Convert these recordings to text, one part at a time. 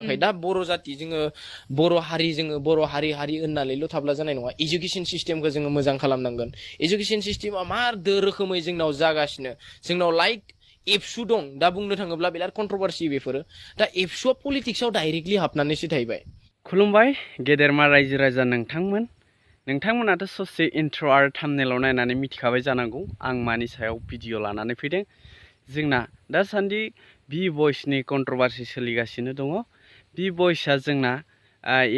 थाखाय दा बर' जाति जोङो बर' हारि जोङो बर' हारि होननानैल' थाब्ला जानाय नङा एजुकेशन सिस्टेमखौ जोङो मोजां खालामनांगोन एजुकेशन सिस्टेमा मा रोखोमै जोंनाव जागासिनो जोंनाव लाइक एबसु दं दा बुंनो थाङोब्ला बिराद कन्ट्रोभार्सि बेफोरो दा एबसुआ पलिटिक्सआव डाइरेक्टलि हाबनानैसो थाहैबाय खुलुमबाय गेदेरमा रायजो राजा नोंथांमोनाथ' ससे इन्ट्र आरो थाम्बनेलाव नायनानै मिथिखाबाय जानांगौ आं मानि सायाव भिडिअ लानानै फैदों जोंना दासान्दि बि भइसनि कन्ट्रोभार्सि सोलिगासिनो दङ बि भइसआ जोंना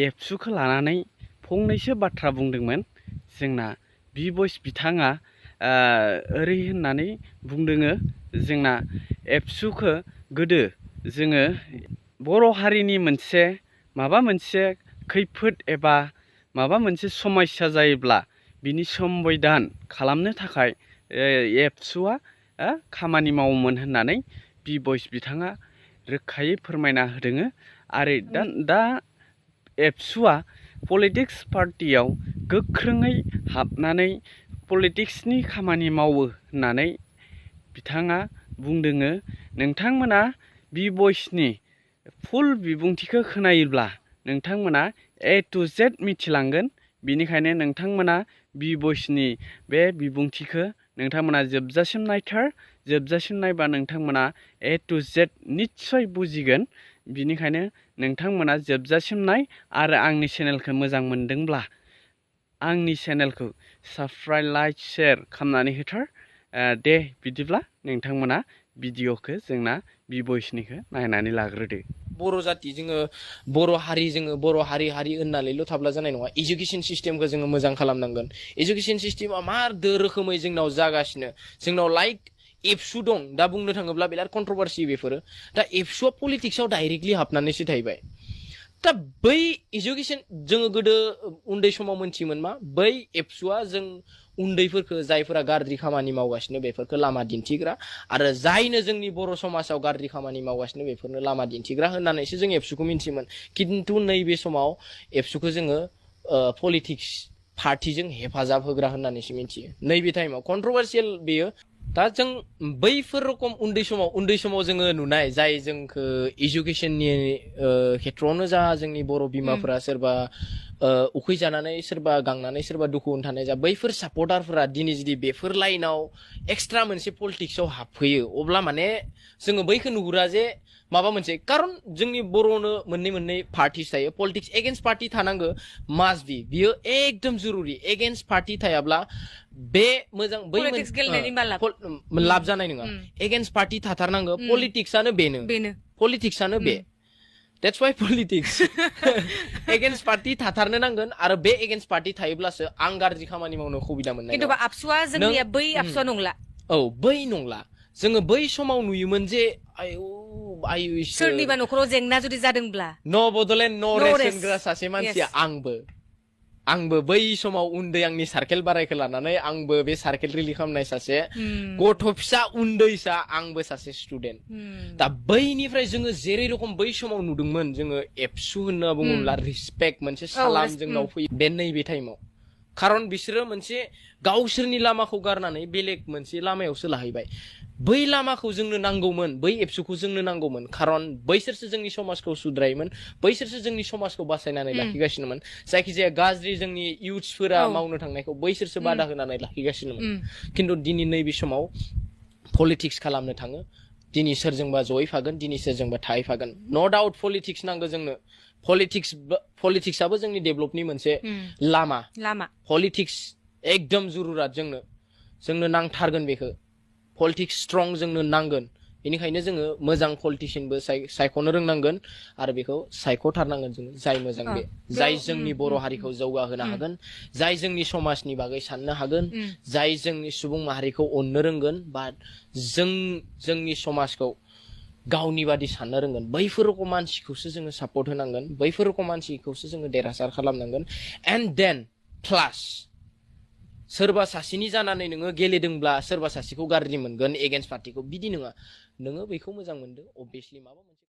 एबसुखौ लानानै फंनैसो बाथ्रा बुंदोंमोन जोंना बि भइस बिथाङा ओरै होननानै बुंदोङो जोंना एबसुखौ गोदो जोङो बर' हारिनि मोनसे माबा मोनसे खैफोद एबा माबा मोनसे समस्या जायोब्ला बिनि संबिधान खालामनो थाखाय एबसुआ खामानि मावोमोन होननानै बि भइस बिथाङा रोखायै फोरमायना होदोङो आरो दा एबसुआ पलिटिक्स पार्टियाव गोख्रोङै हाबनानै पलिटिक्सनि खामानि मावो होननानै बिथाङा बुंदोङो नोंथांमोना बि भइसनि फुल बिबुंथिखौ खोनायोब्ला नोंथांमोना ए टु जेड मिथिलांगोन बिनिखायनो नोंथांमोना बि भइसनि बे बिबुंथिखौ नोंथांमोना जोबजासिम नायथार जोबजासिम नायबा नोंथांमोना ए टु जेड निस्सय बुजिगोन बिनिखायनो नोंथांमोना जोबजासिम नाय आरो आंनि चेनेलखौ मोजां मोनदोंब्ला आंनि चेनेलखौ साबस्क्राइब लाइक शेयार खालामनानै होथार दे बिदिब्ला नोंथांमोना भिडिअखौ जोंना बि भइसनिखौ नायनानै लाग्रोदो बर' जाति जोङो बर' हारि होननानैल' थाब्ला जानाय नङा एजुकेशन सिस्टेमखौ जोङो मोजां खालामनांगोन एजुकेशन सिस्टेमा मा रोखोमै जोंनाव जागासिनो जोंनाव लाइक एबसु दं दा बुंनो थाङोब्ला बिराद कन्ट्रोभार्सि बेफोरो दा एबसुआ पलिटिक्सआव डाइरेक्टलि हाबनानैसो थाहैबाय दा बै एजुकेशन जोङो गोदो उन्दै समाव मोनथियोमोन मा बै एबसुआ जों उन्दैफोरखौ जायफोरा गाज्रि खामानि मावगासिनो बेफोरखौ लामा दिन्थिग्रा आरो जायनो जोंनि बर' समाजाव गाज्रि खामानि मावगासिनो बेफोरनो लामा दिन्थिग्रा होननानैसो जों एबसुखौ मिन्थियोमोन खिन्थु नैबे समाव एबसुखौ जोङो पलिटिक्स पार्टिजों हेफाजाब होग्रा होननानैसो मिन्थियो नैबे टाइमाव कन्ट्रोभार्सियेल बेयो दा जों बैफोर रखम उन्दै समाव जोङो नुनाय जाय जोंखौ एजुकेशननि खेथ्रआवनो जा जोंनि बर' बिमाफोरा सोरबा उखैजानानै सोरबा गांनानै सोरबा दुखु थानाय जा बैफोर सापर्टारफोरा दिनै जुदि बेफोर लाइनाव एक्सट्रा मोनसे पलिटिक्सआव हाबफैयो अब्ला माने जोङो बैखौ नुहुरा जे माबा मोनसे कारन जोंनि बर'नो मोननै पार्टिस थायो पलिटिक्स एगेन्स्ट पार्टि थानांगौ मास्ट बि बियो एकदम जरुरि एगेन्स्ट पार्टि थायाब्ला बे मोजां बै लाब जानाय नङा एगेन्स्ट पार्टि थाथारनांगौ पलिटिक्सआनो पलिटिक्सआनो बे That's why politics. Against party थाथारनो नांगोन आरो बे against party थायोब्लासो आं गाज्रि खामानि मावनो सुबिदा मोननाय नङा। खिन्थु आबसुआ जोंनिया बै आबसुआ नंला। औ बै नंला। जोङो बै समाव नुयोमोन जे आयु सोरनिबा न'खराव जेंना जुदि जादोंब्ला न' बड'लेण्ड न' रेस होनग्रा सासे मानसिया आंबो बै समाव उन्दै आंनि सार्केल बारायखौ लानानै आंबो बे सार्केल रिलि खालामनाय सासे गथ' फिसा उन्दैसा आंबो सासे स्टुडेन्ट दा बैनिफ्राय जोङो जेरै रखम बै समाव नुदोंमोन जोङो एबसु होनना बुङोब्ला रिसपेक्ट मोनसे सालाम जोंनाव फैयो बे नैबे टाइमाव खारन बिसोरो मोनसे गावसोरनि लामाखौ गारनानै बेलेग मोनसे लामायावसो लाहैबाय बै लामाखौ जोंनो नांगौमोन बै एबसुखौ जोंनो नांगौमोन खारन बैसोरसो जोंनि समाजखौ सुद्रायोमोन बैसोरसो जोंनि समाजखौ बासायनानै लाखिगासिनोमोन जायखिजाया गाज्रि जोंनि इउथ्सफोरा मावनो थांनायखौ बैसोरसो बादा होनानै लाखिगासिनोमोन खिन्थु दिनै नैबे समाव पलिटिक्स खालामनो थाङो दिनै सोरजोंबा जयै फागोन दिनै सोरजोंबा थाहैफागोन नो डाउट पलिटिक्स नांगौ जोंनो पलिटिक्सआबो जोंनि डेभलपनि मोनसे लामा पलिटिक्स एकदम जुरुरात जोंनो नांथारगोन बेखौ पलिटिक्स स्ट्रं जोंनो नांगोन बेनिखायनो जोङो मोजां पलिटिशियानबो सायख'नो रोंनांगोन आरो बेखौ सायख'थारनांगोन जोङो जाय मोजां बे जाय जोंनि बर' हारिखौ जौगाहोनो हागोन जाय जोंनि समाजनि बागै साननो हागोन जाय जोंनि सुबुं माहारिखौ अननो रोंगोन बा जोंनि समाजखौ गावनि बादि साननो रोंगोन बैफोर रकम मानसिखौसो जोङो सापर्ट होनांगोन बैफोर रकम मानसिखौसो जोङो देरहासार खालामनांगोन एन्ड देन प्लास सोरबा सासेनि जानानै नोङो गेलेदोंब्ला सोरबा सासेखौ गाज्रि मोनगोन एगेन्स्ट पार्टिखौ बिदि नङा नोङो बेखौ मोजां मोनदों अबभियासलि माबा मोनसे